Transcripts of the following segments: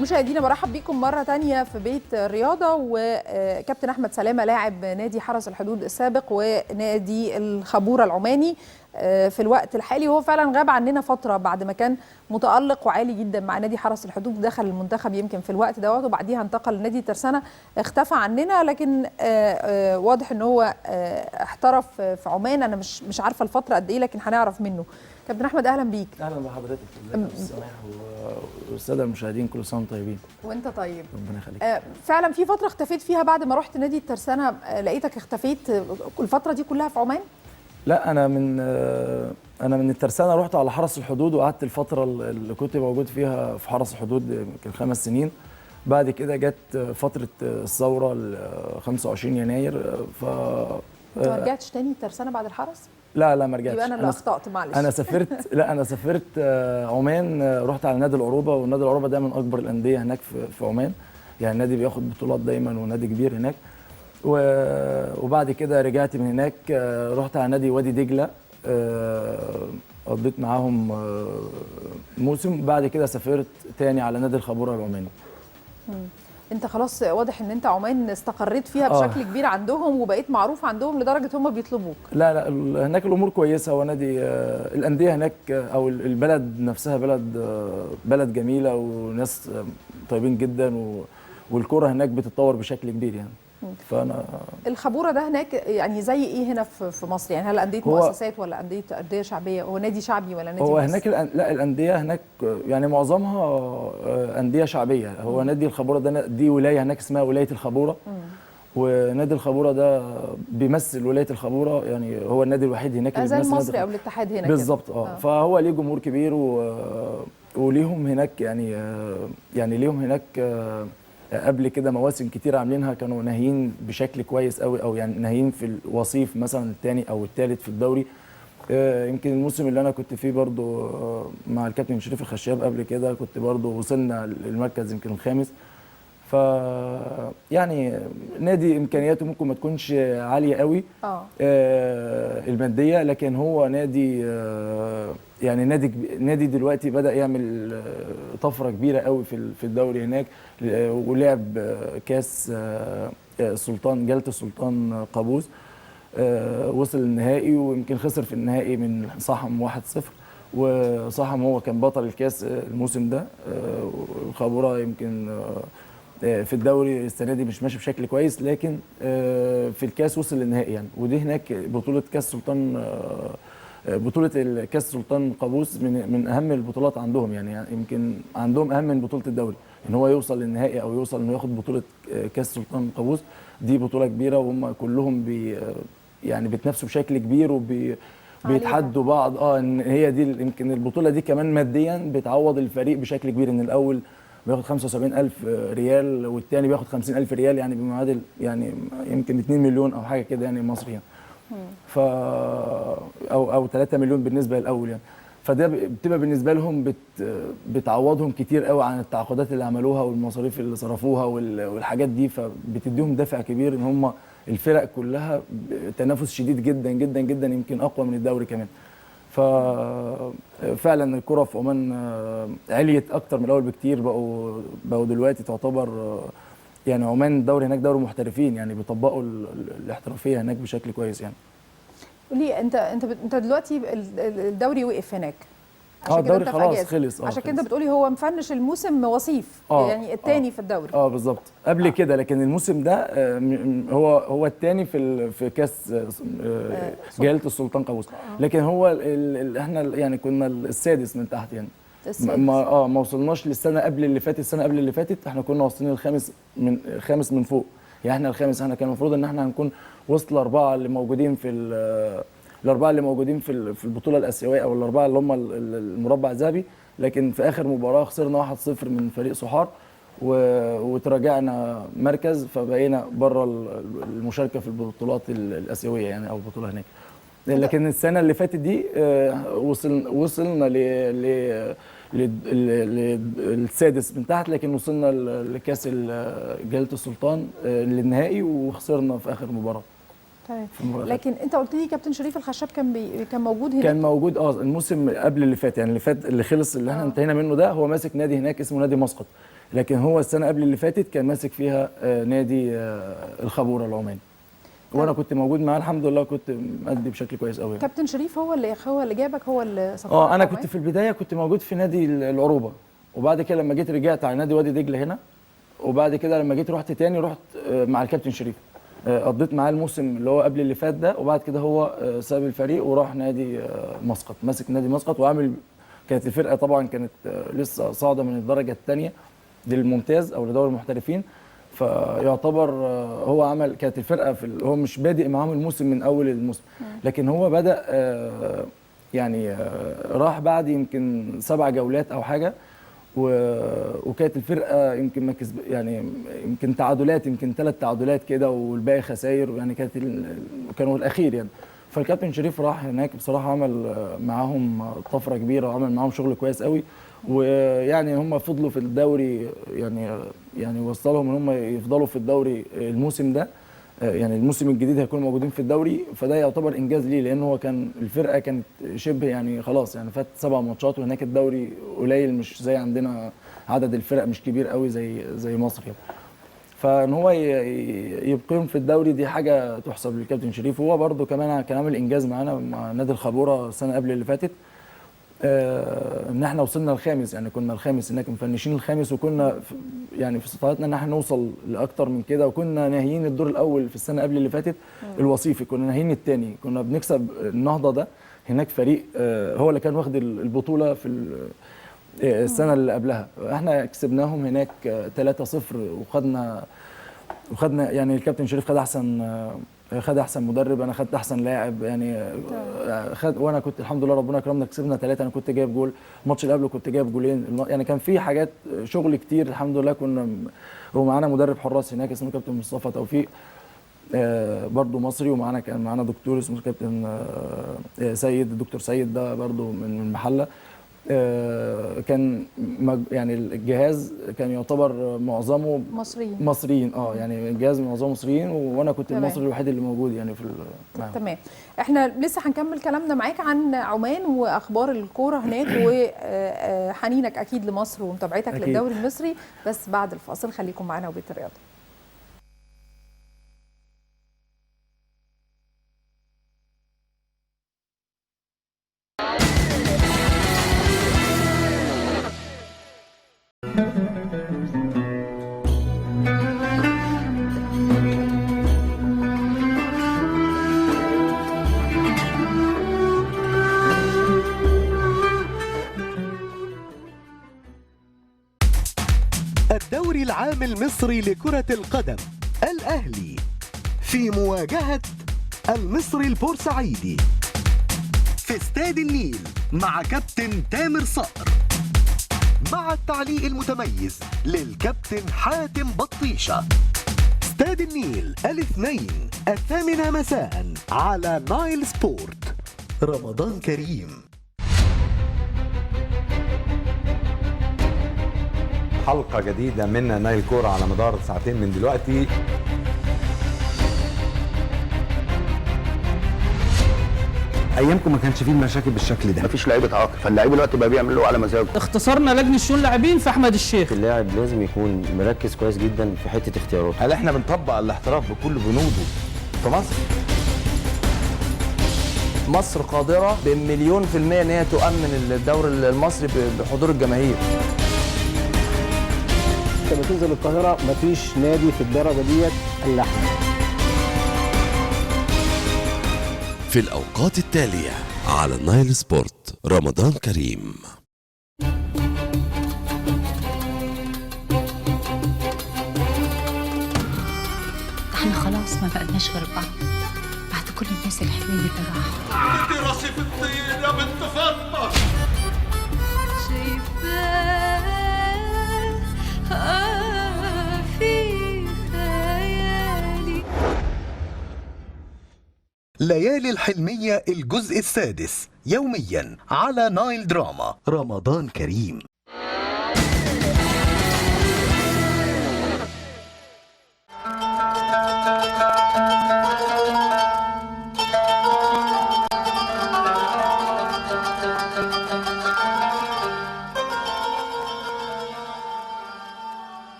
مشاهدينا برحب بكم مرة تانية في بيت الرياضة، وكابتن أحمد سلامة لاعب نادي حرس الحدود السابق ونادي الخابورة العماني في الوقت الحالي. هو فعلا غاب عننا فترة بعد ما كان متألق وعالي جدا مع نادي حرس الحدود، دخل المنتخب يمكن في الوقت دوت وبعديها انتقل لنادي ترسانة، اختفى عننا، لكن واضح ان هو احترف في عمان. انا مش عارفة الفترة قد ايه، لكن هنعرف منه. كابتن احمد اهلا بيك. اهلا بحضرتك، ازيك يا سماح والسادة المشاهدين، كل سنة وانتم طيبين. وانت طيب، ربنا يخليك. فعلا في فترة اختفيت فيها بعد ما رحت نادي الترسانه، لقيتك اختفيت الفترة دي كلها في عمان؟ لا، انا من الترسانه رحت على حرس الحدود، وقعدت الفترة اللي كنت موجود فيها في حرس الحدود يمكن 5 سنين. بعد كده جت فترة الثورة 25 يناير. ف انت ما رجعتش تاني الترسانه بعد الحرس؟ لا ما رجعتش. يبقى انا اللي اخطأت، معلش. انا سافرت لا انا سافرت عمان، رحت على نادي العروبة، والنادي العروبة ده من اكبر الاندية هناك في عمان، يعني النادي بياخد بطولات دايما ونادي كبير هناك. وبعد كده رجعت من هناك، رحت على نادي وادي دجله، قضيت معاهم موسم. بعد كده سافرت تاني على نادي الخابوره العماني. انت خلاص واضح ان انت عمان استقريت فيها بشكل كبير عندهم، وبقيت معروف عندهم لدرجة هم بيطلبوك. لا هناك الامور كويسة، ونادي الاندية هناك او البلد نفسها بلد جميلة وناس طيبين جدا، والكره هناك بتتطور بشكل كبير يعني. فانا الخابوره ده هناك يعني زي ايه هنا في مصر؟ يعني هل اندية مؤسسات ولا اندية شعبية؟ هو نادي شعبي ولا نادي هو هناك؟ لا، الاندية هناك يعني معظمها اندية شعبية. هو نادي الخابوره ده، دي ولاية هناك اسمها ولاية الخابوره، ونادي الخابوره ده بيمثل ولاية الخابوره، يعني هو النادي الوحيد هناك اللي بيمثل المصري او الاتحاد هناك بالظبط. فهو ليه جمهور كبير وليهم هناك يعني ليهم هناك قبل كده مواسم كتير عاملينها، كانوا ناهيين بشكل كويس قوي، او يعني ناهيين في الوصيف مثلا الثاني او الثالث في الدوري. يمكن الموسم اللي انا كنت فيه برضو مع الكابتن شريف الخشاب قبل كده، كنت برضو وصلنا للمركز يمكن الخامس. ف يعني نادي امكانياته ممكن ما تكونش عالية قوي المادية، لكن هو نادي يعني نادي دلوقتي بدا يعمل طفرة كبيرة قوي في الدوري هناك، ولعب كاس السلطان، جلاله السلطان قابوس، وصل النهائي ويمكن خسر في النهائي من صحم 1-0، وصحم هو كان بطل الكاس الموسم ده. الخابوره يمكن في الدوري السنة دي مش ماشي بشكل كويس، لكن في الكاس وصل للنهائي يعني. ودي هناك بطوله كاس سلطان، بطوله الكاس سلطان قابوس من اهم البطولات عندهم، يعني يمكن عندهم اهم من بطوله الدوري، ان هو يوصل للنهائي او يوصل انه ياخد بطوله كاس سلطان قابوس، دي بطوله كبيرة، وهم كلهم يعني بيتنافسوا بشكل كبير وبيتحدوا بعض. ان هي دي يمكن البطولة دي كمان ماديا بتعوض الفريق بشكل كبير، ان الاول بياخد 75,000 ريال والثاني بياخد 50,000 ريال، يعني بمعادل يعني يمكن 2 مليون او حاجة كده يعني مصري يعني. ف او 3 مليون بالنسبة للاول يعني. فده بتبقى بالنسبة لهم بتعوضهم كتير قوي عن التعاقدات اللي عملوها والمصاريف اللي صرفوها والحاجات دي، فبتديهم دافع كبير ان هم الفرق كلها تنافس شديد جدا جدا جدا، يمكن اقوى من الدوري كمان. ففعلا الكره في عمان عليت اكتر من الاول بكتير، بقوا دلوقتي تعتبر يعني عمان الدوري هناك دوري محترفين، يعني بيطبقوا الاحترافية هناك بشكل كويس يعني. قولي انت انت انت دلوقتي الدوري وقف هناك، عشان كده الدوري خلاص خلص. عشان كده بتقولي هو مفنش الموسم وصيف يعني الثاني في الدوري. بالظبط قبل كده، لكن الموسم ده هو الثاني في كاس جلاله السلطان قابوس، لكن هو احنا يعني كنا السادس من تحت يعني. ما وصلناش للسنة قبل اللي فاتت. السنة قبل اللي فاتت احنا كنا واصلين الخامس من فوق، يعني احنا الخامس، احنا كان المفروض ان احنا هنكون وسط الاربعة اللي موجودين في الاربعة اللي موجودين في البطولة الاسيوية، او الاربعة اللي هم المربع الذهبي، لكن في اخر مباراة خسرنا 1-0 من فريق صحار وتراجعنا مركز، فبقينا بره المشاركة في البطولات الاسيوية يعني، او البطولة هناك. لكن السنة اللي فاتت دي وصلنا للسادس من تحت، لكن وصلنا لكاس جلاله السلطان للنهائي وخسرنا في اخر مباراة. تمام. لكن انت قلت لي كابتن شريف الخشاب كان موجود هناك. كان موجود الموسم قبل اللي فات، يعني اللي فات اللي خلص اللي احنا انتهينا منه ده، هو ماسك نادي هناك اسمه نادي مسقط. لكن هو السنة قبل اللي فاتت كان ماسك فيها نادي الخابوره العماني، وانا كنت موجود معاه الحمد لله، كنت مأدي بشكل كويس قوي. كابتن شريف هو اللي جابك، هو اللي سفرك؟ انا كنت في البداية كنت موجود في نادي العروبة، وبعد كده لما جيت رجعت على نادي وادي دجله هنا، وبعد كده لما جيت رحت تاني، رحت مع الكابتن شريف، قضيت معاه الموسم اللي هو قبل اللي فات ده، وبعد كده هو ساب الفريق وراح نادي مسقط، ماسك نادي مسقط وعامل. كانت الفرقة طبعا كانت لسه صاعده من الدرجة الثانية للممتاز او لدوري المحترفين، فيعتبر هو عمل، كانت الفرقة هو مش بادئ معاهم الموسم من اول الموسم، لكن هو بدا يعني راح بعد يمكن 7 جولات او حاجة، وكانت الفرقة يمكن ما كسب، يعني يمكن تعادلات، يمكن 3 تعادلات كده والباقي خسائر، يعني كانت كانوا الاخير يعني. فالكابتن شريف راح هناك بصراحة عمل معاهم طفرة كبيرة، وعمل معاهم شغل كويس قوي، ويعني هم فضلوا في الدوري، يعني وصلهم ان هم يفضلوا في الدوري الموسم ده، يعني الموسم الجديد هيكونوا موجودين في الدوري، فده يعتبر انجاز ليه، لان هو كان الفرقة كانت شبه يعني خلاص، يعني فات 7 ماتشات، وهناك الدوري قليل مش زي عندنا، عدد الفرق مش كبير قوي زي مصر يعني. فان هو يبقيهم في الدوري دي حاجة تحسب للكابتن شريف. وهو برده كمان كان عامل انجاز معانا مع نادي الخابوره السنة قبل اللي فاتت، ان احنا وصلنا الخامس، يعني كنا الخامس هناك، مفنشين الخامس، وكنا يعني في استطاعتنا ان احنا نوصل لاكتر من كده، وكنا ناهيين الدور الاول في السنة قبل اللي فاتت الوصيفي، كنا ناهيين الثاني، كنا بنكسب النهضة ده هناك، فريق هو اللي كان واخد البطولة في السنة اللي قبلها، احنا كسبناهم هناك 3-0، وخدنا يعني الكابتن شريف خد احسن مدرب، انا خدت احسن لاعب يعني، خد، وانا كنت الحمد لله ربنا كرمنا كسبنا 3، انا كنت جايب جول، الماتش اللي قبله كنت جايب جولين، يعني كان في حاجات شغل كتير الحمد لله. كنا ومعانا مدرب حراس هناك اسمه كابتن مصطفى توفيق، برضو مصري، ومعانا كان معانا دكتور اسمه كابتن سيد، الدكتور سيد ده برضو من المحلة، كان يعني الجهاز كان يعتبر معظمه مصريين، يعني الجهاز معظمه مصريين، وانا كنت المصري الوحيد اللي موجود يعني في معهم. تمام، احنا لسه هنكمل كلامنا معاك عن عمان واخبار الكورة هناك وحنينك اكيد لمصر ومتابعتك أكيد للدوري المصري، بس بعد الفاصل خليكم معانا وبيت الرياضة. الدوري العام المصري لكرة القدم، الأهلي في مواجهة المصري البورسعيدي في استاد النيل مع كابتن تامر صقر، مع التعليق المتميز للكابتن حاتم بطيشة. استاد النيل الاثنين 8:00 مساء على نايل سبورت. رمضان كريم. حلقة جديدة من نايل كورة على مدار ساعتين من دلوقتي. ايامكم ما كانش فيه المشاكل بالشكل ده، مفيش لعيبة عاقل، فاللعيب دلوقتي بقى بيعمل له على مزاجه. اختصرنا لجنة شؤون لاعبين في احمد الشيخ. اللاعب لازم يكون مركز كويس جدا في حتة اختياراته. هل احنا بنطبق الاحتراف بكل بنوده في مصر؟ مصر قادرة ب1,000,000% ان هي تؤمن الدوري المصري بحضور الجماهير. انت بتنزل القاهرة مفيش نادي في الدرجة ديت الا احنا. في الأوقات التالية على نايل سبورت. رمضان كريم. احنا خلاص ما بقناش غير بعض بعد كل الناس الحلوين اللي راحوا. بدي راسي في الطين يا بنت فاطمة. شايفاه في خيالي. ليالي الحلمية الجزء السادس يوميا على نايل دراما. رمضان كريم.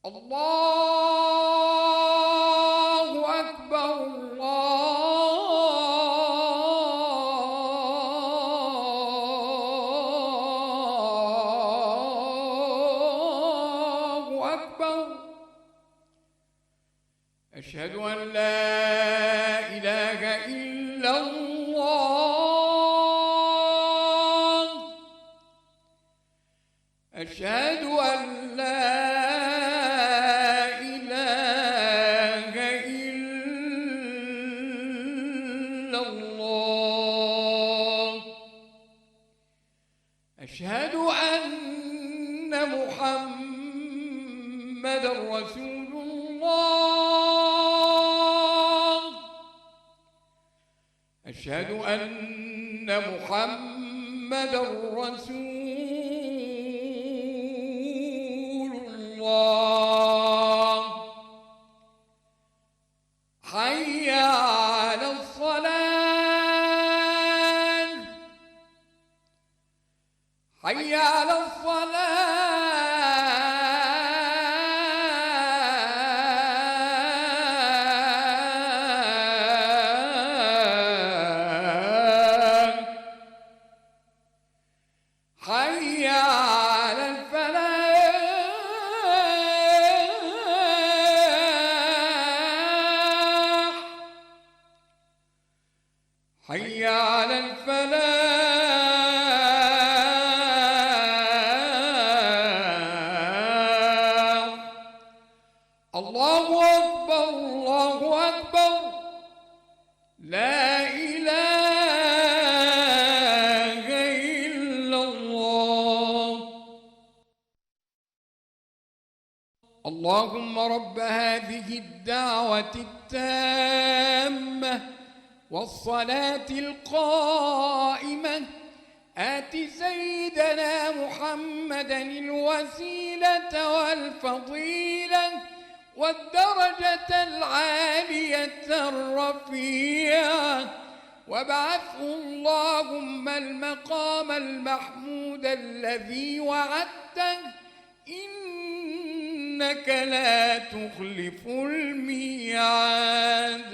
الله أكبر الله أكبر أشهد أن لا إله إلا الله أشهد أن لا إله إلا الله أشهد أن محمدا رسول الله أشهد أن محمدا رسول الله حي على الصلاة حي على الصلاة حي على الفلاح حي على الفلاح الله أكبر الله أكبر لا إله إلا الله اللهم رب هذه الدعوة التامة والصلاة القائمة آت سيدنا محمدا الوسيلة والفضيلة والدرجة العالية الرفيعة وابعثه اللهم المقام المحمود الذي وعدته إنك لا تخلف الميعاد.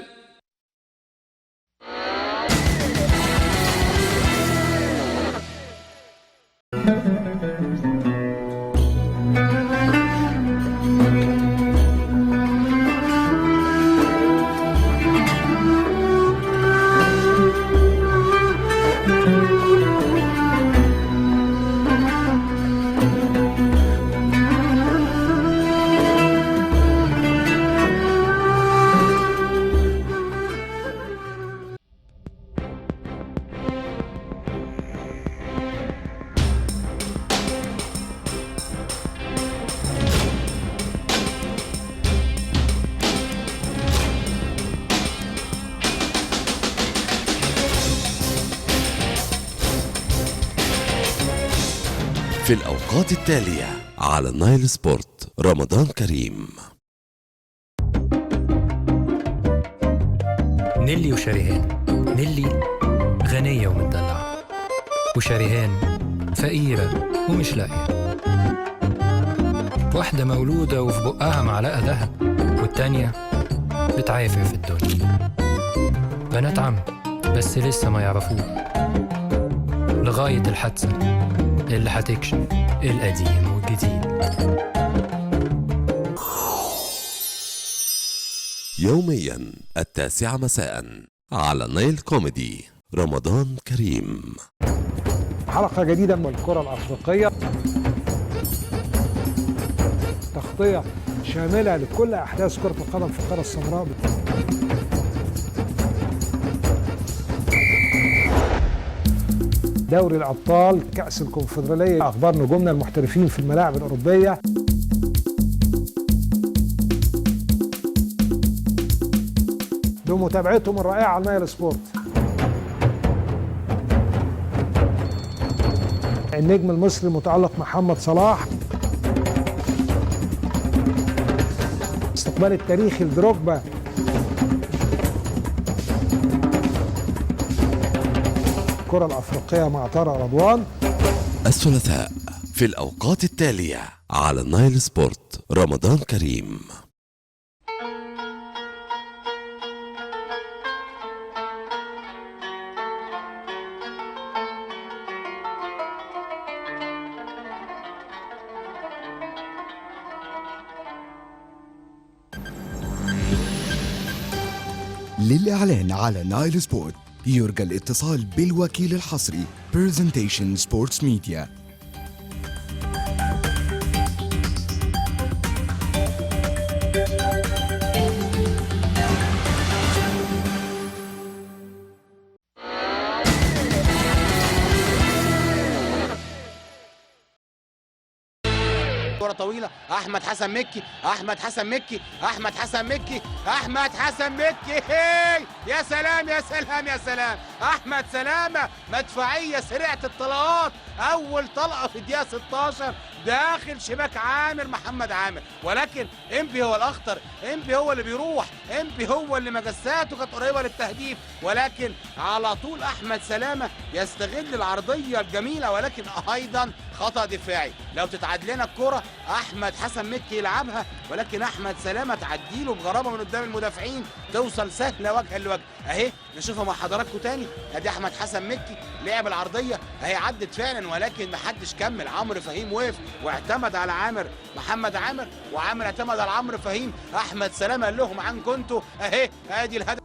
في الأوقات التالية على نايل سبورت. رمضان كريم. نيلي وشريهان. نيلي غنية ومتدلعة، وشريهان فقيرة ومش لاقية. واحدة مولودة وفي بقها معلقة ذهب، والتانية بتعافر في الدنيا. بنات عم بس لسه ما يعرفوه لغاية الحادثة اللي هتكشف القديم والجديد. يوميا 9 مساء على نايل كوميدي. رمضان كريم. حلقة جديدة من الكرة الأفريقية، تغطية شاملة لكل أحداث كرة القدم في القارة السمراء. دوري الأبطال، كأس الكونفدرالية، أخبار نجومنا المحترفين في الملاعب الأوروبية. بمتابعتهم الرائعة على نايل سبورت. النجم المصري المتألق محمد صلاح، استقبال التاريخي لدروجبا. الكرة الأفريقية مع طارق رضوان. الثلاثاء في في الأوقات التالية على نايل سبورت. رمضان كريم. للإعلان على نايل سبورت يرجى الاتصال بالوكيل الحصري Presentation Sports Media. كرة طويلة، أحمد حسن مكي، أحمد حسن مكي، أحمد حسن مكي، أحمد حسن مكي، يا سلام يا سلام يا سلام، أحمد سلامة مدفعية سريعة الطلقات، أول طلقة في الدقيقة 16 داخل شباك عامر محمد عامر، ولكن إمبي هو الأخطر، إمبي هو اللي بيروح، إمبي هو اللي مجساته كانت قريبة للتهديف، ولكن على طول أحمد سلامة يستغل العرضية الجميلة، ولكن أيضا خطأ دفاعي. لو تتعاد لنا الكرة أحمد حسن مكي يلعبها، ولكن أحمد سلامة تعديله بغرابة من قدام المدافعين، توصل سهلة وجها لوجه. أهي نشوفها مع حضراتكم تاني، أدي أحمد حسن مكي لعب العرضية، أهي عدت فعلا ولكن محدش كمل، عمرو فهيم وقف واعتمد على عامر محمد عامر، وعامر اعتمد على عمرو فهيم، أحمد سلامة قال لهم عن كنتوا، أهي أدي الهدف.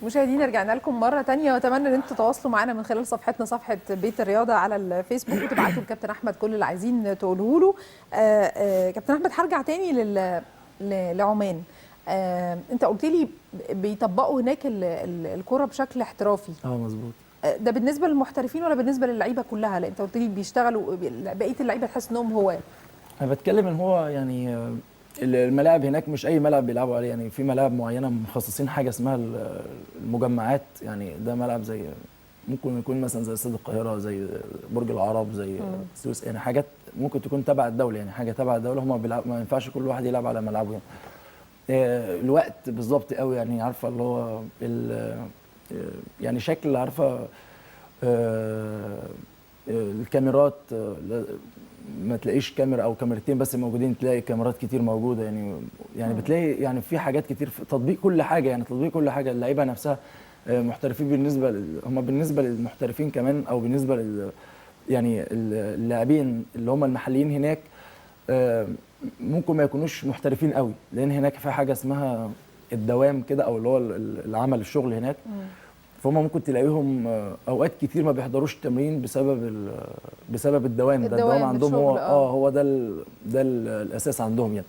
مشاهدينا رجعنا لكم مرة تانية، واتمنى ان انتم تتواصلوا معانا من خلال صفحتنا صفحة بيت الرياضة على الفيسبوك، وتبعتوا لكابتن احمد كل اللي عايزين تقوله له. كابتن احمد هرجع تاني لعمان. انت قلت لي بيطبقوا هناك الكرة بشكل احترافي. مظبوط. ده بالنسبة للمحترفين ولا بالنسبة للعيبة كلها؟ لان انت قلت لي بيشتغلوا بقية اللعيبة تحس انهم هواه. انا بتكلم ان هو يعني الملاعب هناك مش اي ملعب بيلعبوا عليه، يعني في ملاعب معينة مخصصين حاجة اسمها المجمعات، يعني ده ملعب زي ممكن يكون مثلا زي استاد القاهرة، زي برج العرب، زي السويس، يعني حاجات ممكن تكون تبع الدولة، يعني حاجة تبع الدولة، هم بيلعب ما ينفعش كل واحد يلعب على ملعبه يعني. الوقت بالظبط قوي، يعني عارفه اللي هو يعني شكل، عارفه الكاميرات، ما تلاقيش كاميرا او كاميرتين بس موجودين، تلاقي كاميرات كتير موجودة، يعني بتلاقي يعني في حاجات كتير في تطبيق كل حاجة، يعني تطبيق كل حاجة. اللعيبة نفسها محترفين، بالنسبة هم بالنسبة للمحترفين كمان، او بالنسبة لل يعني اللاعبين اللي هم المحليين هناك ممكن ما يكونوش محترفين قوي، لان هناك في حاجة اسمها الدوام كده، او اللي هو العمل الشغل هناك. فهم ممكن تلاقيهم اوقات كتير ما بيحضروش التمرين بسبب الدوام ده. الدوام عندهم هو هو ده الاساس عندهم يعني.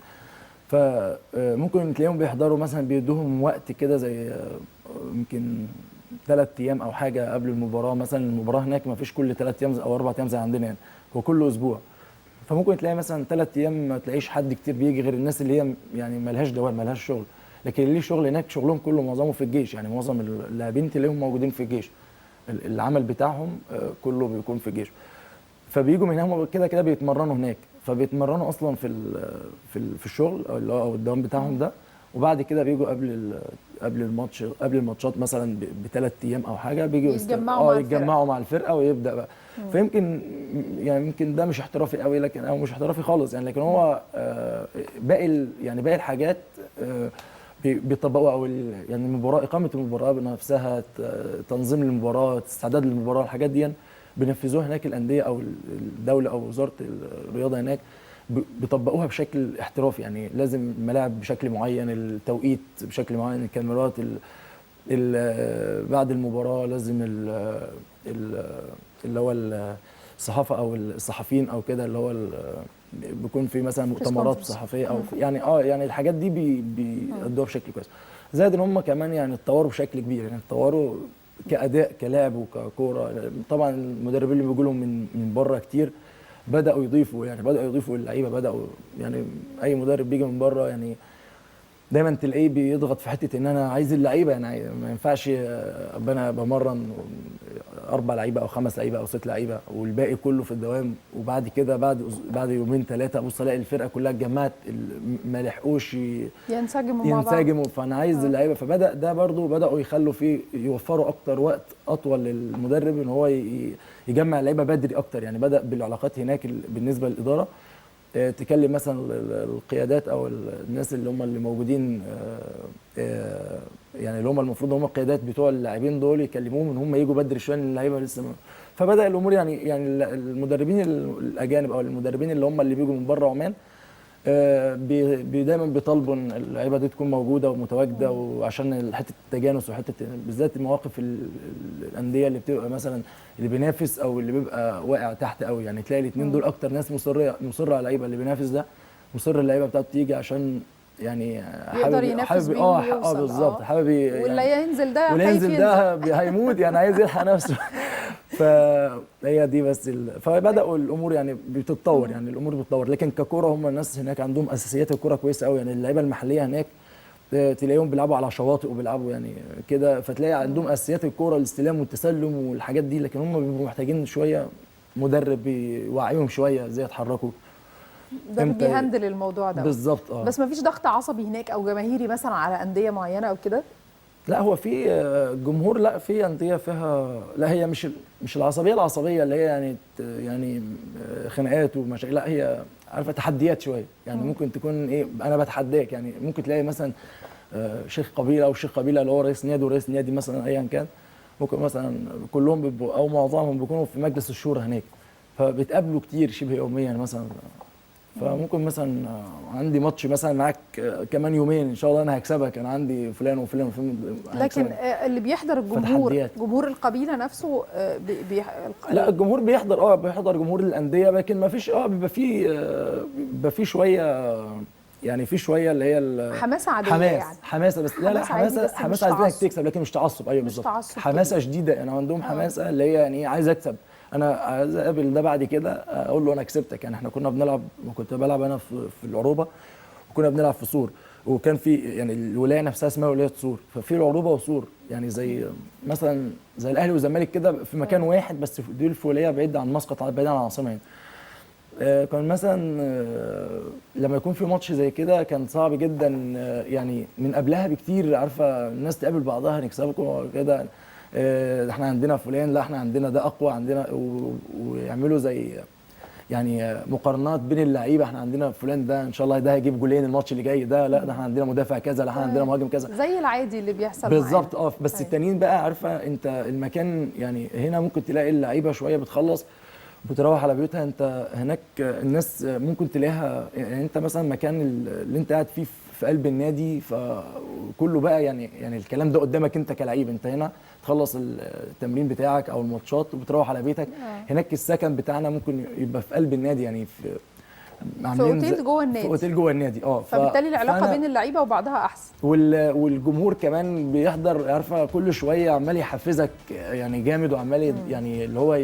فممكن تلاقيهم بيحضروا مثلا، بيدوهم وقت كده زي يمكن 3 ايام او حاجة قبل المباراة مثلا. المباراة هناك ما فيش كل 3 ايام او 4 ايام زي عندنا يعني، هو كل اسبوع. فممكن تلاقي مثلا 3 ايام ما تلاقيش حد كتير بيجي غير الناس اللي هي يعني ما لهاش دوام، ما لهاش شغل. لكن اللي ليه شغل هناك شغلهم كله معظمه في الجيش، يعني معظم اللاعبين تلاقيهم موجودين في الجيش، العمل بتاعهم كله بيكون في الجيش. فبيجوا من هنا كده كده بيتمرنوا هناك، فبيتمرنوا اصلا في الشغل او الدوام بتاعهم ده، وبعد كده بيجوا قبل الماتش، قبل الماتشات مثلا ب3 ايام او حاجة، بيجوا يتجمعوا مع الفرقة ويبدا بقى. فيمكن يعني يمكن ده مش احترافي قوي، لكن او مش احترافي خالص يعني، لكن هو باقي يعني باقي الحاجات بيطبقوا، او يعني المباراة، اقامه المباراة بنفسها، تنظيم المباراة، استعداد للمباراة، الحاجات دي بينفذوها هناك الاندية او الدولة او وزارة الرياضة هناك، بيطبقوها بشكل احترافي. يعني لازم الملاعب بشكل معين، التوقيت بشكل معين، الكاميرات، بعد المباراة لازم اللي هو الصحافة او الصحفيين او كده، اللي هو بيكون في مثلا مؤتمرات صحفية او يعني يعني الحاجات دي بيأدوها بشكل كويس. زائد ان هم كمان يعني اتطوروا بشكل كبير، يعني اتطوروا كاداء، كلاعب وككوره. طبعا المدربين اللي بيجوا لهم من بره كتير بداوا يضيفوا، يعني بداوا يضيفوا اللعيبة، بداوا يعني اي مدرب بيجي من بره يعني دايما تلاقيه بيضغط في حتة ان انا عايز اللعيبة، يعني ما ينفعش ابقى انا بمرن 4 لعيبة او 5 لعيبة او 6 لعيبة والباقي كله في الدوام، وبعد كده بعد يومين 3 ابص الاقي الفرقة كلها اتجمعت ما لحقوش ينسجموا مع بعض ينسجموا. فانا عايز اللعيبة، فبدا ده برضو بداوا يخلوا فيه يوفروا اكتر وقت اطول للمدرب ان هو يجمع اللعيبة بدري اكتر. يعني بدا بالعلاقات هناك بالنسبة للادارة، تكلم مثلا القيادات او الناس اللي هم اللي موجودين، يعني اللي هم المفروض هم القيادات بتوع اللاعبين دول، يكلموهم ان هم يجوا بدري شوية اللعيبة لسه. فبدا الامور يعني المدربين الاجانب او المدربين اللي هم اللي بيجوا من بره عمان دايما بيطالبوا ان اللعيبة دي تكون موجودة ومتواجده، وعشان حتة التجانس وحتة بالذات المواقف الاندية اللي بتبقى مثلا اللي بينافس او اللي بيبقى واقع تحت قوي، يعني تلاقي الاثنين دول اكتر ناس مصرة على اللعيبة. اللي بينافس ده مصر اللعيبة بتاعته تيجي عشان يعني يقدر ينافس بيهم. بالظبط، حابب يعني، واللي ينزل ده واللي ينزل ده هيموت يعني، عايز يلحق نفسه. فهي دي بس فبداوا الامور يعني بتتطور، يعني الامور بتتطور. لكن ككوره هم الناس هناك عندهم اساسيات الكورة كويسة قوي، يعني اللعيبة المحلية هناك تلاقيهم بيلعبوا على شواطئ وبيلعبوا يعني كده، فتلاقي عندهم اساسيات الكورة، الاستلام والتسلم والحاجات دي، لكن هم بيبقوا محتاجين شوية مدرب يوعيهم شوية ازاي يتحركوا، ده بيهندل الموضوع ده بالظبط. بس ما فيش ضغط عصبي هناك او جماهيري مثلا على اندية معينة او كده؟ لا هو في جمهور، لا في اندية فيها، لا هي مش العصبية اللي هي يعني خناقات ومشاكل، لا هي عارفه تحديات شوية يعني. ممكن تكون ايه، انا بتحداك يعني، ممكن تلاقي مثلا شيخ قبيلة او شيخ قبيلة اللي هو رئيس نادي ورئيس نادي مثلا ايا كان، ممكن مثلا كلهم بيبقوا او معظمهم بيكونوا في مجلس الشورى هناك، فبيتقابلوا كتير شبه يوميا مثلا. فممكن مثلا عندي ماتش مثلا معاك كمان يومين ان شاء الله انا هكسبك، انا عندي فلان وفلان وفلان. لكن اللي بيحضر الجمهور، جمهور القبيلة نفسه لا الجمهور بيحضر، بيحضر جمهور الاندية، لكن ما فيش بيبقى في شوية يعني، في شوية اللي هي حماسه عادية، يعني حماسه بس لا حماسه عايزينك تكسب، لكن مش تعصب. ايوه بالظبط، حماسه شديدة يعني، عندهم حماسه اللي هي يعني عايز اكسب، انا عايز اقابل ده بعد كده اقول له انا كسبتك. يعني احنا كنا بنلعب، كنت بلعب انا في العروبة، وكنا بنلعب في سور، وكان في يعني الولاية نفسها اسمها ولاية سور، ففي العروبة وسور، يعني زي مثلا زي الاهلي والزمالك كده في مكان واحد، بس دول في ولاية بعيد عن مسقط، بعيد عن العاصمة يعني. كان مثلا لما يكون في ماتش زي كده كان صعب جدا، يعني من قبلها بكتير عارفه الناس تقابل بعضها نكسبكم كده، احنا عندنا فلان، لا احنا عندنا ده اقوى عندنا، ويعملوا زي يعني مقارنات بين اللعيبة، احنا عندنا فلان ده ان شاء الله ده هيجيب جولين الماتش اللي جاي ده، لا ده احنا عندنا مدافع كذا، لا احنا عندنا مهاجم كذا، زي العادي اللي بيحصل بالظبط. بس التانيين بقى عارفه انت المكان يعني، هنا ممكن تلاقي اللعيبة شوية بتخلص بتروح على بيوتها، انت هناك الناس ممكن تلاقيها يعني، انت مثلا مكان اللي انت قاعد فيه في قلب النادي، فكله بقى يعني الكلام ده قدامك انت كلعيب، انت هنا تخلص التمرين بتاعك او الماتشات وبتروح على بيتك. هناك السكن بتاعنا ممكن يبقى في قلب النادي، يعني في اوتيل جوه النادي، في اوتيل جوه النادي. فبالتالي العلاقة بين اللعيبة وبعضها احسن، والجمهور كمان بيحضر عارفه كل شوية عمال يحفزك يعني جامد، وعمال يعني اللي هو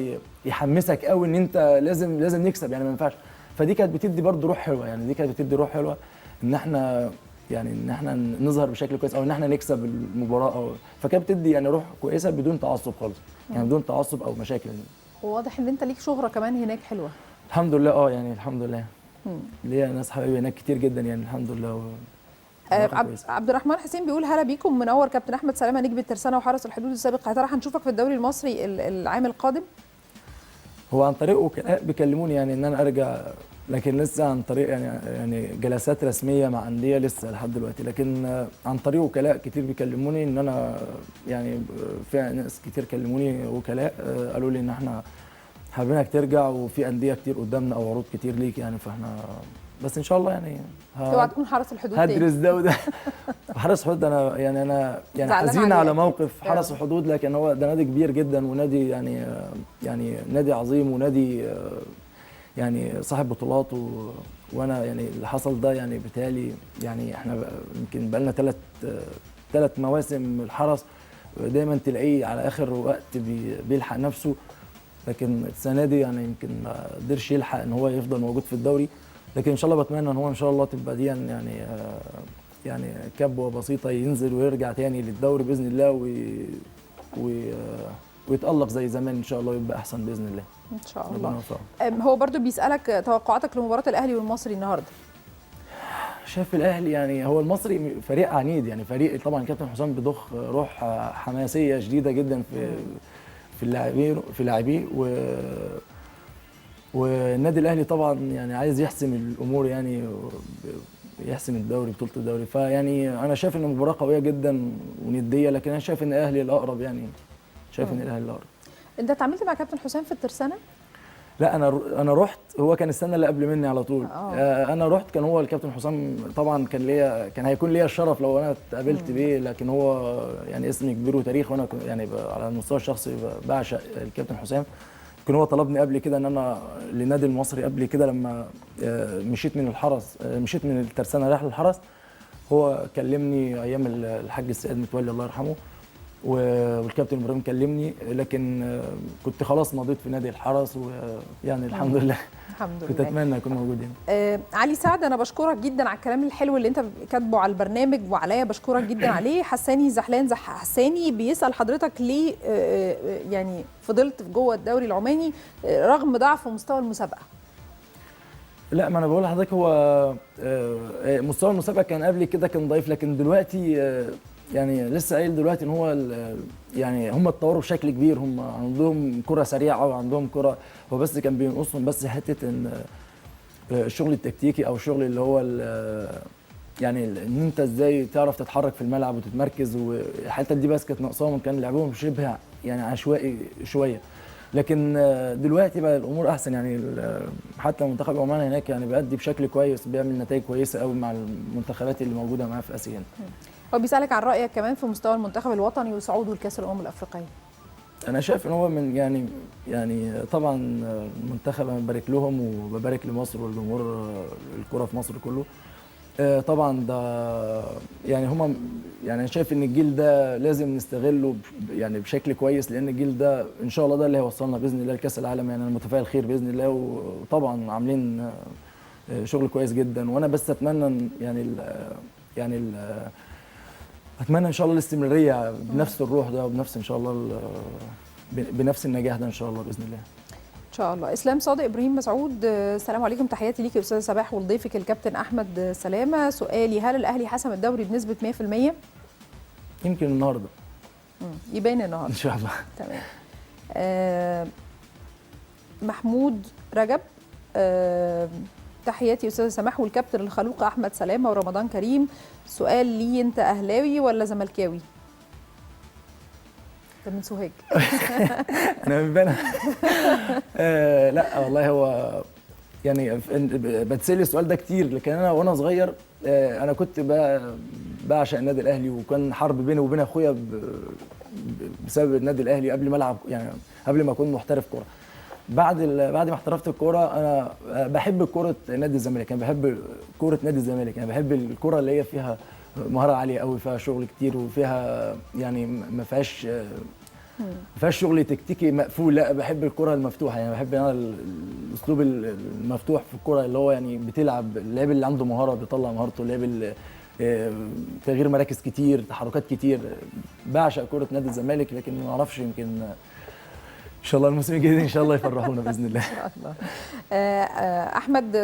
يحمسك قوي ان انت لازم نكسب يعني، ما ينفعش. فدي كانت بتدي برضه روح حلوة، يعني دي كانت بتدي روح حلوة ان احنا يعني ان احنا نظهر بشكل كويس او ان احنا نكسب المباراة، او فكانت بتدي يعني روح كويسة بدون تعصب خالص، يعني بدون تعصب او مشاكل. وواضح ان انت ليك شهره كمان هناك حلوة. الحمد لله، يعني الحمد لله ليا ناس حبايبي هناك كتير جدا يعني، الحمد لله. عبد الرحمن حسين بيقول هلا بيكم، منور كابتن احمد سلامه نجم الترسانه وحرس الحدود السابق، يا ترى هنشوفك في الدوري المصري العام القادم؟ هو عن طريق وكلاء بيكلموني يعني ان انا ارجع، لكن لسه عن طريق يعني جلسات رسمية مع اندية لسه لحد دلوقتي، لكن عن طريق وكلاء كتير بيكلموني ان انا يعني، في ناس كتير كلموني وكلاء قالوا لي ان احنا حابينك ترجع، وفي اندية كتير قدامنا او عروض كتير ليك يعني، فاحنا بس ان شاء الله يعني اوعى تكون حرس الحدود تاني، هدرس ده وده. حرس الحدود انا يعني انا يعني حزين على موقف حرس الحدود، لكن هو ده نادي كبير جدا، ونادي يعني نادي عظيم، ونادي يعني صاحب بطولات، وانا يعني اللي حصل ده يعني بالتالي يعني احنا يمكن بقى لنا ثلاث مواسم الحرس دايما تلاقيه على اخر وقت بيلحق نفسه، لكن السنة دي يعني يمكن ما قدرش يلحق ان هو يفضل موجود في الدوري، لكن ان شاء الله بتمنى ان هو ان شاء الله تبقى دي يعني يعني كبوة بسيطة ينزل ويرجع تاني للدوري باذن الله ويتألق زي زمان ان شاء الله، ويبقى احسن باذن الله. ان شاء الله. هو برضو بيسألك توقعاتك لمباراة الاهلي والمصري النهارده. شايف الاهلي يعني هو المصري فريق عنيد، يعني فريق طبعا كابتن حسام بيضخ روح حماسية شديدة جدا في اللاعبين في لاعبيه، والنادي الاهلي طبعا يعني عايز يحسم الامور، يعني يحسم الدوري، بطوله الدوري. فيعني انا شايف ان المباراة قوية جدا ونديه، لكن انا شايف ان الاهلي الاقرب، يعني شايف ان الاهلي الاقرب. انت اتعاملت مع كابتن حسام في الترسانه؟ لا انا رحت، هو كان السنة اللي قبل مني على طول. انا رحت كان هو الكابتن حسام، طبعا كان هيكون ليا الشرف لو انا اتقابلت بيه، لكن هو يعني اسم كبير وتاريخ، وانا يعني على المستوى الشخصي بعشق الكابتن حسام. كان هو طلبني قبل كده ان انا للنادي المصري قبل كده لما مشيت من الحرس، مشيت من الترسانه رايح للحرس، هو كلمني ايام الحاج السيد متولي الله يرحمه، والكابتن ابراهيم كلمني، لكن كنت خلاص مضيت في نادي الحرس، ويعني الحمد لله. الحمد لله، كنت اتمنى اكون موجود هنا. علي سعد، انا بشكرك جدا على الكلام الحلو اللي انت كاتبه على البرنامج وعليا، بشكرك جدا عليه. حساني زحلان حساني بيسال حضرتك ليه يعني فضلت جوه الدوري العماني رغم ضعف مستوى المسابقة؟ لا، ما انا بقول لحضرتك هو مستوى المسابقة كان قبل كده كان ضعيف، لكن دلوقتي يعني لسه قايل دلوقتي ان هو يعني هم اتطوروا بشكل كبير، هم عندهم كره سريعة وعندهم كره، هو بس كان بينقصهم بس حتة ان الشغل التكتيكي او الشغل اللي هو يعني ان انت ازاي تعرف تتحرك في الملعب وتتمركز، والحتة دي بس كانت ناقصاهم، كان لعبهم شبه يعني عشوائي شوية، لكن دلوقتي بقى الامور احسن. يعني حتى منتخب عمان هناك يعني بيأدي بشكل كويس، بيعمل نتائج كويسة قوي مع المنتخبات اللي موجودة معاه في اسيا. هو بيسألك عن رأيك كمان في مستوى المنتخب الوطني وصعوده لكأس الأمم الأفريقية. أنا شايف إن هو من يعني طبعا المنتخب أنا ببارك لهم وببارك لمصر والجمهور الكرة في مصر كله. طبعا ده يعني هما يعني أنا شايف إن الجيل ده لازم نستغله يعني بشكل كويس، لأن الجيل ده إن شاء الله ده اللي هيوصلنا بإذن الله لكأس العالم. يعني أنا متفائل خير بإذن الله، وطبعا عاملين شغل كويس جدا، وأنا بس أتمنى يعني اتمنى ان شاء الله الاستمرارية بنفس الروح ده وبنفس ان شاء الله بنفس النجاح ده ان شاء الله باذن الله. ان شاء الله. اسلام صادق ابراهيم مسعود، السلام عليكم، تحياتي ليك يا استاذه صباح ولضيفك الكابتن احمد سلامه. سؤالي، هل الاهلي حسم الدوري بنسبة 100%؟ يمكن النهارده. يبان النهارده ان شاء الله. تمام. محمود رجب، تحياتي استاذه سماح والكابتن الخلوق احمد سلامه ورمضان كريم. سؤال لي، انت اهلاوي ولا زملكاوي؟ ده من سوهاج. انا من بنا. لا والله هو يعني بتسال السؤال ده كتير، لكن انا وانا صغير انا كنت بعشق النادي الاهلي، وكان حرب بيني وبين اخويا بسبب النادي الاهلي قبل ما العب، يعني قبل ما اكون محترف كورة. بعد ما احترفت الكورة انا بحب كورة نادي الزمالك، انا بحب كورة نادي الزمالك، انا بحب الكورة اللي هي فيها مهارة عالية قوي، فيها شغل كتير، وفيها يعني ما فيهاش شغل تكتيكي مقفول، لا بحب الكورة المفتوحة، يعني بحب انا الاسلوب المفتوح في الكورة اللي هو يعني بتلعب اللاعب اللي عنده مهارة بيطلع مهارته، اللاعب تغيير مراكز كتير، تحركات كتير. بعشق كورة نادي الزمالك، لكن ما اعرفش، يمكن ان شاء الله الموسم الجديد ان شاء الله يفرحونا باذن الله. ان شاء الله. احمد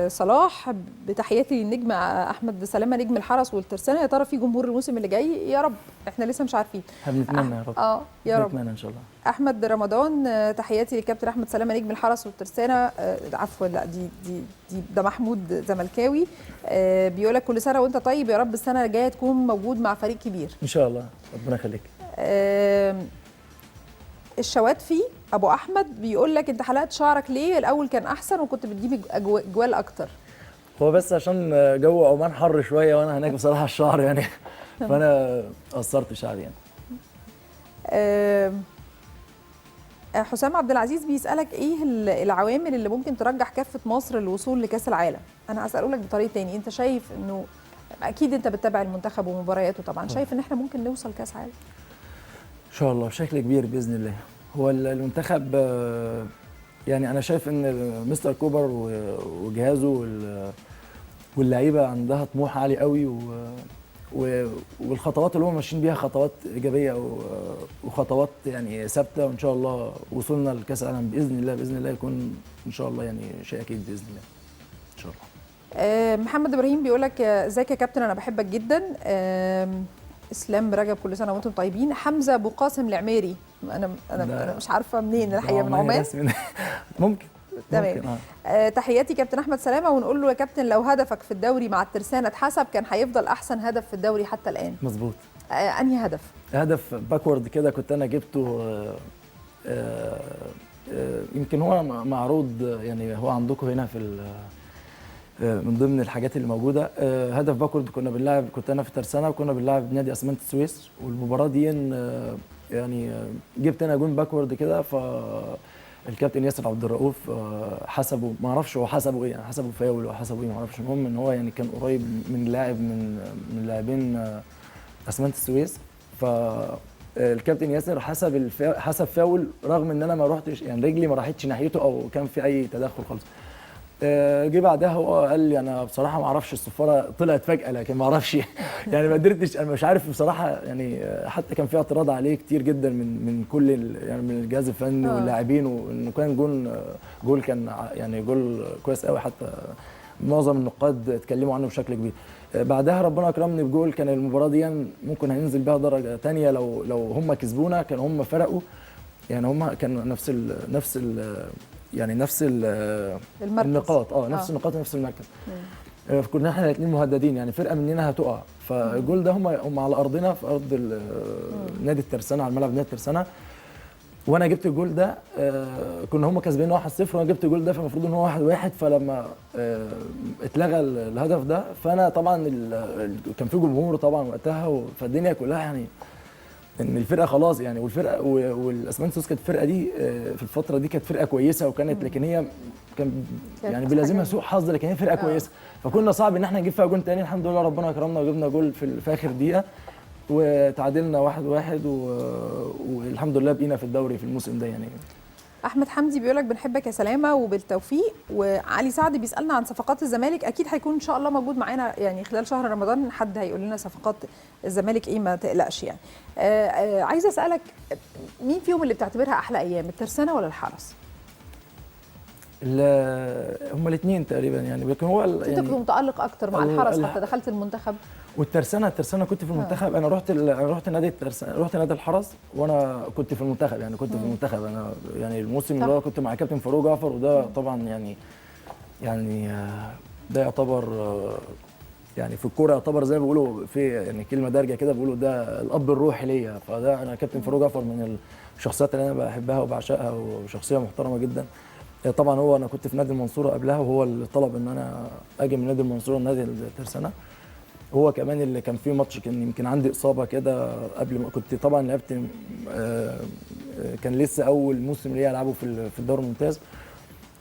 صلاح، بتحياتي للنجم احمد سلامه نجم الحرس والترسانه، يا ترى في جمهور الموسم اللي جاي؟ يا رب، احنا لسه مش عارفين. بنتمنى يا رب. يا رب نتمنى ان شاء الله. احمد رمضان، تحياتي للكابتن احمد سلامه نجم الحرس والترسانه، عفوا لا دي دي دي ده محمود زملكاوي، بيقول لك كل سنة وانت طيب، يا رب السنة الجاية تكون موجود مع فريق كبير ان شاء الله، ربنا يخليك. الشواتفي ابو احمد بيقول لك انت حلقت شعرك ليه؟ الاول كان احسن وكنت بتجيب اجوال اكتر. هو بس عشان جو عمان حر شوية، وانا هناك بصراحة الشعر يعني فانا قصرت شعري يعني. حسام عبد العزيز بيسالك ايه العوامل اللي ممكن ترجح كفه مصر للوصول لكاس العالم؟ انا هساله لك بطريقة تاني، انت شايف انه اكيد انت بتتابع المنتخب ومبارياته طبعا، شايف ان احنا ممكن نوصل كاس عالم؟ ان شاء الله بشكل كبير باذن الله. هو المنتخب يعني انا شايف ان مستر كوبر وجهازه واللعيبة عندها طموح عالي قوي، والخطوات اللي هم ماشيين بيها خطوات ايجابية وخطوات يعني ثابتة، وان شاء الله وصولنا لكاس العالم باذن الله، باذن الله يكون ان شاء الله يعني شيء اكيد باذن الله ان شاء الله. محمد ابراهيم بيقول لك ازيك يا كابتن، انا بحبك جدا. اسلام رجب، كل سنة وانتم طيبين. حمزة ابو قاسم العميري، انا انا مش عارفه منين الحقيقة، من عمان ممكن. تمام. تحياتي كابتن احمد سلامه، ونقول له يا كابتن لو هدفك في الدوري مع الترسانه اتحسب كان هيفضل احسن هدف في الدوري حتى الان. مظبوط. انهي هدف؟ هدف backward كده كنت انا جبته، يمكن هو معروض يعني، هو عندكم هنا في من ضمن الحاجات اللي موجودة. هدف backward كنا بنلعب، كنت انا في ترسانه وكنا بنلعب نادي اسمنت السويس، والمباراة دي يعني جبت انا جون backward كده، ف الكابتن ياسر عبد الرؤوف حسبه، ما اعرفش هو حسبه ايه يعني، حسبه فاول ولا حسبه ايه ما اعرفش، المهم ان هو يعني كان قريب من لاعب من لاعبين اسمنت السويس، فالكابتن ياسر حسب حسب فاول رغم ان انا ما روحتش يعني، رجلي ما راحتش ناحيته او كان في اي تدخل خالص. جه بعدها هو قال لي انا بصراحة ما اعرفش، الصفاره طلعت فجاة لكن ما اعرفش يعني، ما قدرتش، انا مش عارف بصراحة يعني، حتى كان في اعتراض عليه كتير جدا من كل يعني من الجهاز الفني واللاعبين، وانه كان جول كان يعني جول كويس قوي، حتى معظم النقاد اتكلموا عنه بشكل كبير. بعدها ربنا اكرمني بجول، كان المباراة دي ممكن هننزل بيها درجه ثانية لو هم كسبونا، كان هم فرقوا يعني، هم كانوا نفس ال يعني نفس النقاط، نفس النقاط ونفس المركز. كنا احنا الاثنين مهددين يعني، فرقه مننا هتقع، فالجول ده هم على ارضنا في ارض نادي الترسانه، على الملعب نادي الترسانه، وانا جبت الجول ده. كنا هم كسبانين 1-0 وانا جبت الجول ده، فالمفروض ان هو 1-1، فلما اتلغى الهدف ده، فانا طبعا كان في جمهور طبعا وقتها، فالدنيا كلها يعني ان الفرقة خلاص يعني، والفرقة والاسمنت السويس كانت الفرقة دي في الفترة دي كانت فرقه كويسة، وكانت لكن هي كان يعني بيلازمها سوء حظ، لكن هي فرقه كويسة، فكنا صعب ان احنا نجيب فيها جون تاني. الحمد لله ربنا كرمنا وجبنا جول في اخر دقيقة، وتعادلنا 1-1، والحمد لله بقينا في الدوري في الموسم ده يعني. احمد حمدي بيقول لك بنحبك يا سلامه وبالتوفيق. وعلي سعد بيسالنا عن صفقات الزمالك، اكيد هيكون ان شاء الله موجود معانا يعني خلال شهر رمضان، حد هيقول لنا صفقات الزمالك ايه، ما تقلقش يعني. عايزه اسالك، مين فيهم اللي بتعتبرها احلى ايام، الترسانه ولا الحرس؟ هما الاثنين تقريبا يعني، لكن هو يعني انت كنت متالق اكتر مع الحرس حتى دخلت المنتخب. والترسانه، الترسانه كنت في المنتخب. انا رحت نادي الترسانه، رحت نادي الحرس وانا كنت في المنتخب يعني، كنت في المنتخب انا يعني الموسم اللي هو كنت مع كابتن فاروق جعفر، وده طبعا يعني ده يعتبر يعني في الكورة يعتبر زي ما بيقولوا في يعني كلمة دارجه كده، بيقولوا ده الاب الروحي ليا، فده انا كابتن فاروق جعفر من الشخصيات اللي انا بحبها وبعشقها، وشخصية محترمه جدا. طبعا هو انا كنت في نادي المنصورة قبلها، وهو اللي طلب ان انا اجي من نادي المنصورة لنادي الترسانه. هو كمان اللي كان في ماتش كان يمكن عندي اصابه كده قبل ما كنت طبعا لعبت، كان لسه اول موسم ليا العبه في الدوري الممتاز،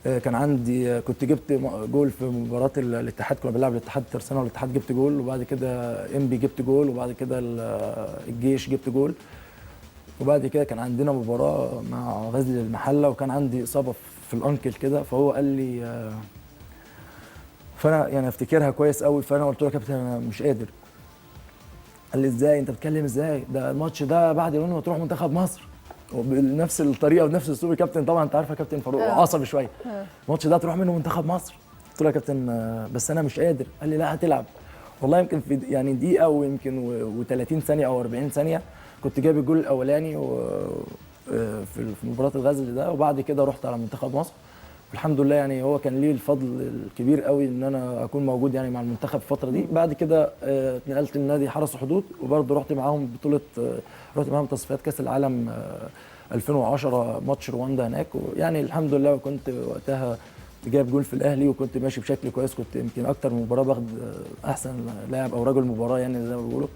كان عندي كنت جبت جول في مباراة الاتحاد، كنا بنلعب الاتحاد الترسانه والاتحاد، جبت جول، وبعد كده انبي جبت جول، وبعد كده الجيش جبت جول، وبعد كده كان عندنا مباراة مع غزل المحلة، وكان عندي اصابه في ال ankle كده، فهو قال لي، فانا يعني افتكرها كويس قوي، فانا قلت له يا كابتن انا مش قادر. قال لي ازاي انت بتتكلم ازاي، ده الماتش ده بعد يومين وتروح منتخب مصر، وبنفس الطريقة وبنفس اسلوب الكابتن، طبعا انت عارفه كابتن فاروق عصبي شوية، الماتش ده تروح منه منتخب مصر. قلت له يا كابتن بس انا مش قادر. قال لي لا هتلعب. والله يمكن في يعني دقيقة ويمكن و30 ثانية او 40 ثانية كنت جايب الجول الاولاني في مباراة الغزل ده، وبعد كده رحت على منتخب مصر، والحمد لله يعني هو كان ليه الفضل الكبير قوي ان انا اكون موجود يعني مع المنتخب الفترة دي. بعد كده اتنقلت لنادي حرس الحدود، وبرضه رحت معاهم بطوله، رحت معاهم تصفيات كاس العالم 2010 ماتش رواندا هناك، ويعني الحمد لله كنت وقتها جايب جول في الاهلي، وكنت ماشي بشكل كويس، كنت يمكن اكتر من مباراة باخد احسن لاعب او رجل مباراة يعني زي ما بيقولوا،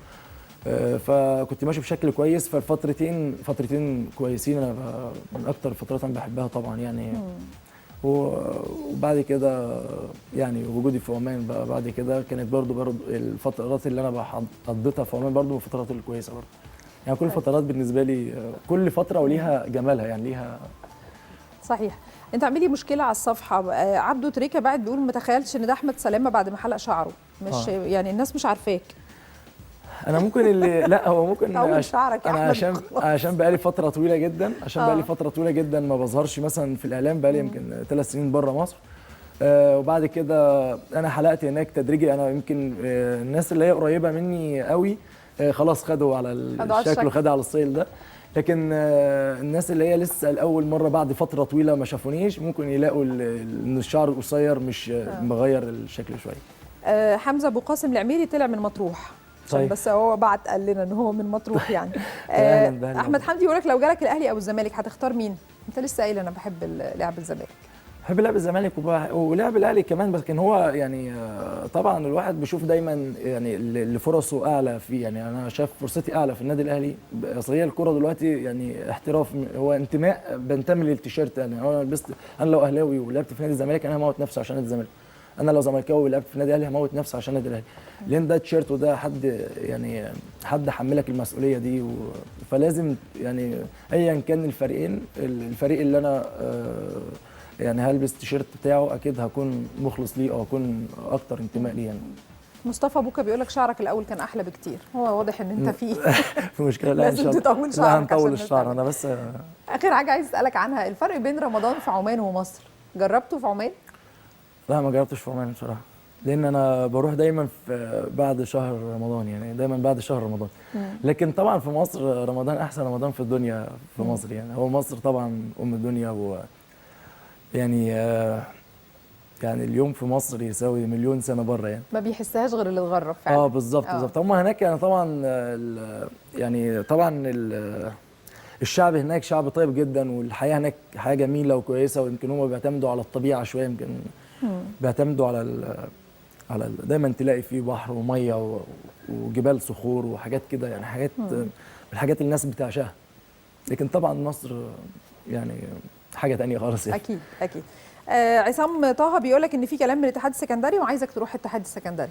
فكنت ماشي بشكل كويس. فالفترتين فترتين كويسين، انا من اكتر الفترات انا بحبها طبعا يعني. وبعد كده يعني وجودي في عمان بقى بعد كده كانت برضو الفترات اللي انا قضيتها في عمان برضو الفترات الكويسة برضو يعني. كل الفترات بالنسبة لي، كل فترة وليها جمالها يعني، ليها صحيح. انت عامل لي مشكلة على الصفحة، عبده تريكه بعد بيقول ما تخيلش ان ده احمد سلامه بعد ما حلق شعره، مش يعني الناس مش عارفاك. انا ممكن اللي لا هو ممكن شعرك يا انا احمد عشان بقالي فترة طويلة جدا، عشان بقالي فترة طويلة جدا ما بظهرش مثلا في الاعلام، بقالي يمكن 3 سنين بره مصر. وبعد كده انا حلقت هناك تدريجي. انا يمكن الناس اللي هي قريبه مني قوي خلاص خدوا على الشكل وخدوا على الصيل ده، لكن الناس اللي هي لسه لاول مرة بعد فترة طويلة ما شافونيش ممكن يلاقوا ان الشعر القصير مش مغير الشكل شوية. حمزة ابو قاسم العميري طلع من مطروح. طيب. بس هو بعت قال لنا ان هو من مطروح يعني. احمد حمدي يقول لك لو جالك الاهلي او الزمالك هتختار مين؟ انت لسه قايل انا بحب لعب الزمالك. بحب لعب الزمالك ولعب الاهلي كمان، بس كان هو يعني طبعا الواحد بيشوف دايما يعني اللي فرصة اعلى فيه. يعني انا شايف فرصتي اعلى في النادي الاهلي. اصل هي الكورة دلوقتي يعني احتراف، هو انتماء، بنتمي للتيشيرت. يعني انا لبست، انا لو اهلاوي ولعبت في نادي الزمالك انا هموت نفسي عشان نادي الزمالك، انا لو زملكاوي ولعبت في النادي الاهلي هموت نفسي عشان النادي الاهلي، لان ده تيشيرت وده حد يعني حد حملك المسؤولية دي فلازم يعني ايا كان الفريقين، الفريق اللي انا يعني هلبس التيشيرت بتاعه اكيد هكون مخلص ليه او هكون اكتر انتماء ليه يعني. مصطفى بوكا بيقول لك شعرك الاول كان احلى بكتير، هو واضح ان انت فيه في مشكلة. لا لازم تطول شعرك. لا هنطول الشعر. انا بس اخر حاجة عايز اسالك عنها، الفرق بين رمضان في عمان ومصر، جربته في عمان؟ لا ما جربتش في عمان بصراحة، لان انا بروح دايما في بعد شهر رمضان، يعني دايما بعد شهر رمضان. لكن طبعا في مصر رمضان احسن رمضان في الدنيا في مصر يعني. هو مصر طبعا ام الدنيا، و يعني يعني اليوم في مصر يساوي مليون سنة بره يعني. ما بيحسهاش غير اللي اتغرب فعلا. بالظبط بالظبط. هم هناك يعني طبعا يعني طبعا الشعب هناك شعب طيب جدا، والحياة هناك حياة جميلة وكويسة، ويمكن هم بيعتمدوا على الطبيعة شوية، يمكن بيعتمدوا على دايما تلاقي فيه بحر ومية وجبال صخور وحاجات كده يعني، حاجات من الحاجات اللي الناس بتعشاها. لكن طبعا مصر يعني حاجة ثانية خالص يعني. اكيد اكيد. عصام طه بيقول لك ان في كلام من الاتحاد السكندري وعايزك تروح الاتحاد السكندري،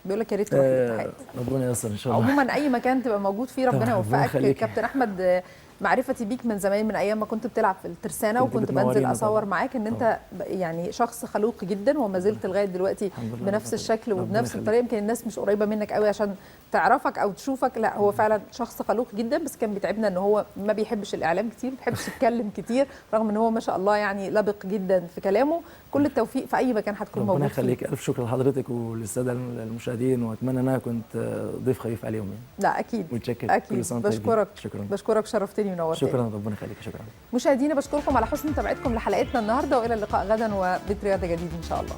بيقول لك يا ريت تروح الاتحاد. ربنا ييسر ان شاء الله. عموما اي مكان تبقى موجود فيه ربنا يوفقك. كابتن احمد، معرفتي بيك من زمان، من ايام ما كنت بتلعب في الترسانه وكنت بنزل اصور معاك، ان انت يعني شخص خلوق جدا وما زلت لغاية دلوقتي بنفس الشكل وبنفس الطريقة. يمكن الناس مش قريبه منك قوي عشان تعرفك او تشوفك، لا هو فعلا شخص خلوق جدا، بس كان بيتعبنا ان هو ما بيحبش الاعلام كتير، ما بيحبش يتكلم كتير، رغم ان هو ما شاء الله يعني لبق جدا في كلامه. كل التوفيق في اي مكان هتكون موجود فيه. ربنا يخليك. الف شكر لحضرتك وللساده المشاهدين، واتمنى ان انا كنت ضيف خفيف عليهم يعني. لا اكيد متشكر. اكيد بشكرك. شكرا. بشكرك، شرفتني ونورتني. شكرا، ربنا يخليك. شكرا. مشاهدينا بشكركم على حسن متابعتكم لحلقتنا النهارده، والى اللقاء غدا وبيت رياضة جديد ان شاء الله.